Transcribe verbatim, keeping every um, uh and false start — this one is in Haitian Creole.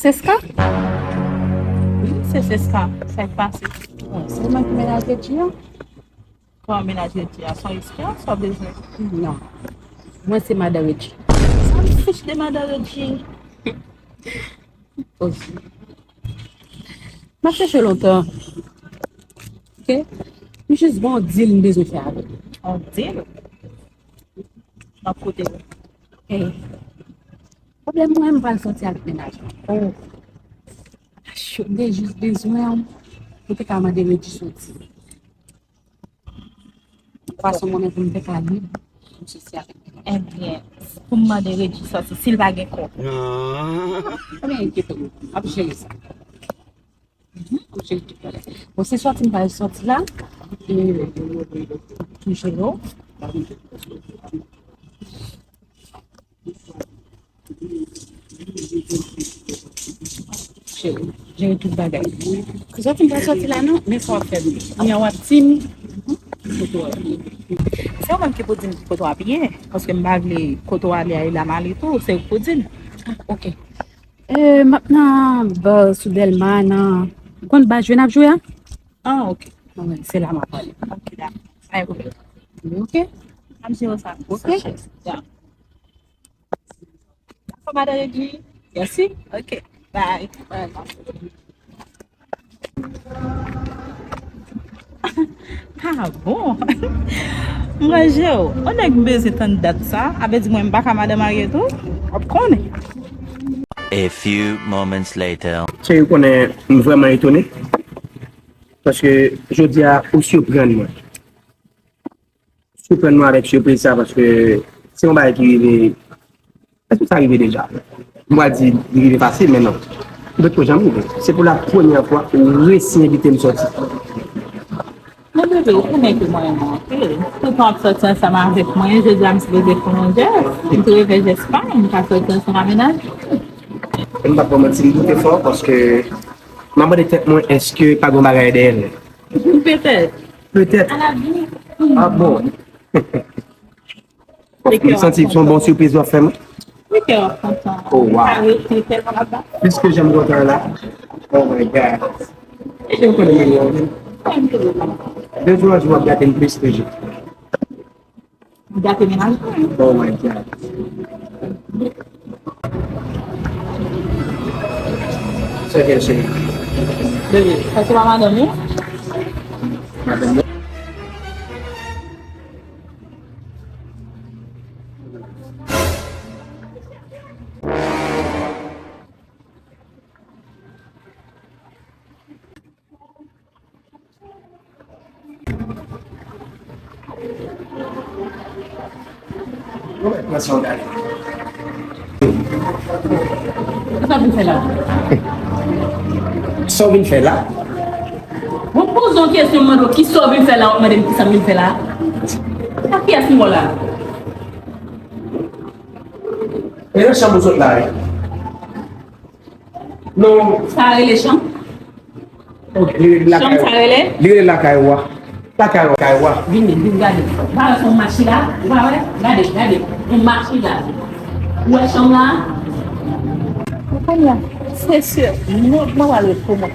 Seska? Wi, se Seska. Sa k pase? Bon, se mwen ki menaj Redji an. Kòman menaj Redji a? Se yon espyonn sa w bezwen? Non. Mwen se madan Redji. Sa m fouch de madan Redji? Osi. M ap chèche w lontan. Ok? M jis gen yon deal m bezwen fè avè w. Yon deal? M ap koute w. Eh. Pwoblèm mwen, m pral sòti avèk mennaj mwen. Oh. Cho, m te jis bezwen w pou te ka mande Redji soti. Fason mwen menm pou m te ka lib, m soti avèk mennaj mwen. Ebyen, pou m mande Redji sòti, si l pa gen kò. Ah. Ebyen, enkyete w, m ap jere sa. Mhm, m ap jere tout bagay. Bon, se sòti m pral sòti la, e, tou jere w. Cheri, jere tout bagay. Sòti m pa sòti la non, men sa w ap fè m. Kounya w ap di m kote w ap ye. Se ou menm ki pou di m ki kote w ap ye, paske m pa vle kote w ale a e la m ale tou, se ou k pou di m. Ah, ok. E, m ap nan bar sou Dèlma, nan, ou konn bar jwe n ap jwe a? Ah, ok. Wi, se la m ap ale. Ok, dakò. Pa gen pwoblèm. Ok. N ap jere sa. Ok. Ya. Dakò, madan Redji. Mèsi. Ok. Bye. Bye. Ah bon? M ranje w. On nèg m bezwen tann dat sa. A vle di mwen m pa ka madan marye tou? W ap konnen. A few moments later. Cheri, ou konnen, m vrèman etone. Paske jodi a, ou siprann mwen. Siprann mwen avèk sipriz sa, paske se yon bagay ki rive. Èske sa rive deja? M pral di li rive fasil, men non. Li potko janm rive. Se pou la premyè fwa ou resi envite m sòti. Men bebe, ou konnen ke mwen renmen w anpil. Toutan w ap sòti ansanm avèk mwen, jodi a m sipoze fè yon jès. M te reve jès pa m, m ka sòti ansanm ak mennaj mwen. M p ap ba w manti, m doute fò, paske m ap mande tèt mwen, èske pa gen yon bagay dèyè l? Petèt. Petèt. A la vi. Ah bon. Ou santi se yon bon sipriz w ap fè mwen? Wi, kè w ap kontan. Oh, wow. Sa rete tèlman ap bat. Plis ke jan m kontan la. Oh my God. Èske w konnen mwen yo? De jou an jou w ap gate m plis toujou. Gate mennaj mwen. Oh my God. Sa gen cheri. Bebe, sa se pa madanm ou? Madanm mwen. Sa w vin fè la? Sa w vin fè la? Mwen poze yon kesyon, m mande w kisa w vin fè la, w ap mande m kisa m vin fè la? Ak kiyès m wè w la? E nan chanm ou sot la, wi. Non. Sa rele chanm? Oh, li rele lakay. Chanm sa rele? Li rele lakay wa. Lakay wa, lakay wa. Vini, vin gade. Ou pa wè se yon mach la? Ou pa wè? Gade, gade. Yon mach la. Ou wè chanm la? Ou konnen, se si, mwen, mwen pral ret pou mwen.